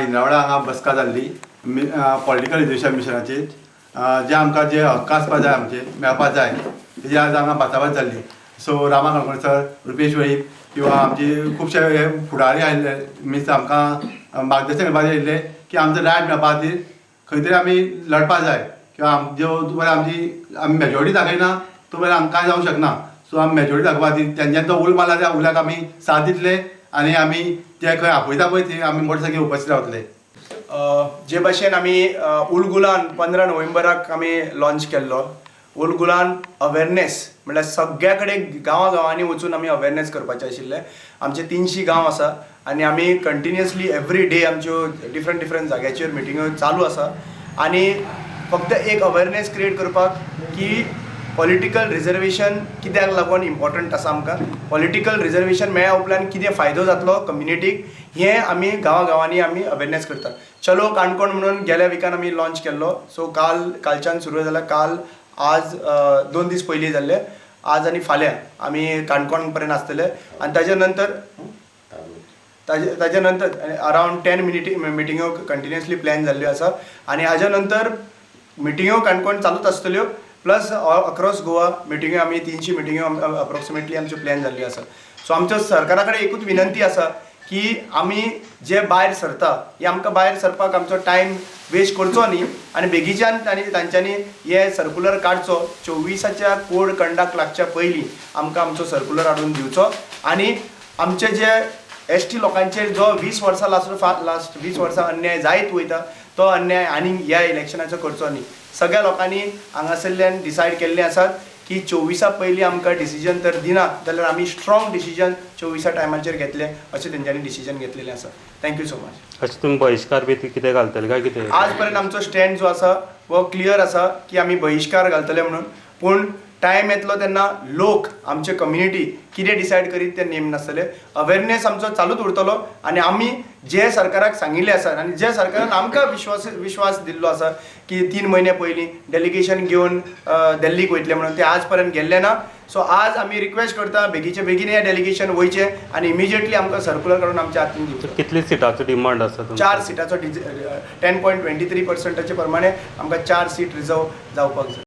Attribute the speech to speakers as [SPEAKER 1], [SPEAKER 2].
[SPEAKER 1] इंद्रावडा हांगा बसका जाल्ली पॉलिटिकल रिजर्वेशन मिशनाचेर, जे आमकां जे हक्क आसपा जाय, आमचे मेळपा जाय, तेजी आज हांगा बाचाबाच जाल्ली. सो रामा काणकोण सर, रुपेश वेळीप किंवा आमचे खुबशे हे फुडारी आयिल्ले, मिन्स आमकां मार्गदर्शन करपाक आयिल्ले की आमचो रायट मेळपा खातीर खंय तरी आमी लडपा जाय किंवा जो बरें आमची आमी मेजॉरिटी दाखयना तो बरें आमकां कांय जावंक शकना. सो आमी मेजॉरिटी दाखोवपा खातीर तेंच्यांनी तो उलो मारला, त्या उल्याक आमी साथ दितले आनी आमी ते खंय आपयता पळय थंय आमी मोटरसायकल उपस्थित रावतले.
[SPEAKER 2] जे भाशेन आमी उलगुलान 15 नोव्हेंबराक आमी लॉन्च केल्लो उलगुलान अवेरनेस, म्हणल्यार सगळ्या कडेन गांवा गांवांनी वचून आमी अवेरनेस करपाचे आशिल्ले. आमचे 300 गांव आसा आनी आमी कंटिन्युअसली एवरी डे आमच्यो डिफरंट डिफरंट जाग्याचेर मिटिंग्यो चालू आसा आनी फक्त एक अवेरनेस क्रिएट करपाक की पॉलिटिकल रिजर्वेशन कित्याक लागून इम्पॉर्टंट आसा, आमकां पॉलिटिकल रिजर्वेशन मेळ्ळ्या उपरांत कितें फायदो जातलो कम्युनिटीक, हें आमी गांवा गांवांनी आमी अवेरनेस करता. चलो काणकोण म्हणून गेल्या विकान आमी लॉन्च केल्लो. सो काल कालच्यान सुरू जाला. काल आज 2 दीस पयलीं जाल्ले. आज आनी फाल्यां आमी काणकोण पर्यंत आसतले आनी ताजे नंतर अरावंड 10 मिटिंग्यो कंटिन्युअसली प्लॅन जाल्ल्यो आसा आनी हाज्या नंतर मिटिंग्यो काणकोण चालूच आसतल्यो, प्लस अक्रॉस गोवा मिटिंग्यो आमी 300 मिटिंग्यो अप्रॉक्सिमेटली आमच्यो प्लॅन जाल्ल्यो आसा. सो आमच्यो सरकारा कडेन एकूच विनंती आसा की आमी जे भायर सरता हे आमकां भायर सरपाक आमचो टायम वेस्ट करचो न्ही आनी बेगीच्यान तांणी तांच्यांनी हे सर्कुलर काडचो. 24आच्या कोड कंडक्ट लागच्या पयलीं आमकां आमचो सर्कुलर हाडून दिवचो आनी आमचे जे एसटी लोकांचेर जो 20 वर्सां लास्ट लास्ट 20 वर्सां अन्याय जायत वयता, तो अन्याय आनी ह्या इलेक्शनाचो करचो न्ही. सगळ्या लोकांनी हांगासरल्यान डिसायड केल्लें आसा की 24आ पयलीं आमकां डिसिजन तर दिना जाल्यार आमी स्ट्रॉंग डिसिजन 24आ टायमाचेर घेतले अशें तेंच्यांनी डिसिजन घेतलेलें आसा. Thank you so much.
[SPEAKER 3] अशें तुमी बहिश्कार बी कितें घालतले काय कितें?
[SPEAKER 2] आज पर्यंत आमचो स्टँड जो आसा हो क्लियर आसा की आमी बहिश्कार घालतले म्हणून, पूण टायम येतलो तेन्ना लोक, आमचे कम्युनिटी कितें डिसायड करीत तें नेम नासतले. अवेरनेस आमचो चालूच उरतलो आनी आमी जे सरकाराक सांगिल्लें आसा आनी जे सरकारान आमकां विश्वास दिल्लो आसा की 3 म्हयने पयलीं डेलिगेशन घेवन दिल्लीक वयतले म्हणून, ते आज पर्यंत गेल्ले ना. सो आज आमी रिक्वेस्ट करता, बेगीचे बेगीन हें डेलिगेशन वयचें आनी इमिजिएटली आमकां सर्कुलर काडून आमच्या हातीन दिवचें.
[SPEAKER 3] कितले सिटाचो डिमांड आसा तुमचो?
[SPEAKER 2] चार सिटाचो, 10.23 पर्संटाचे प्रमाणे आमकां चार सीट रिजर्व जावपाक जाय.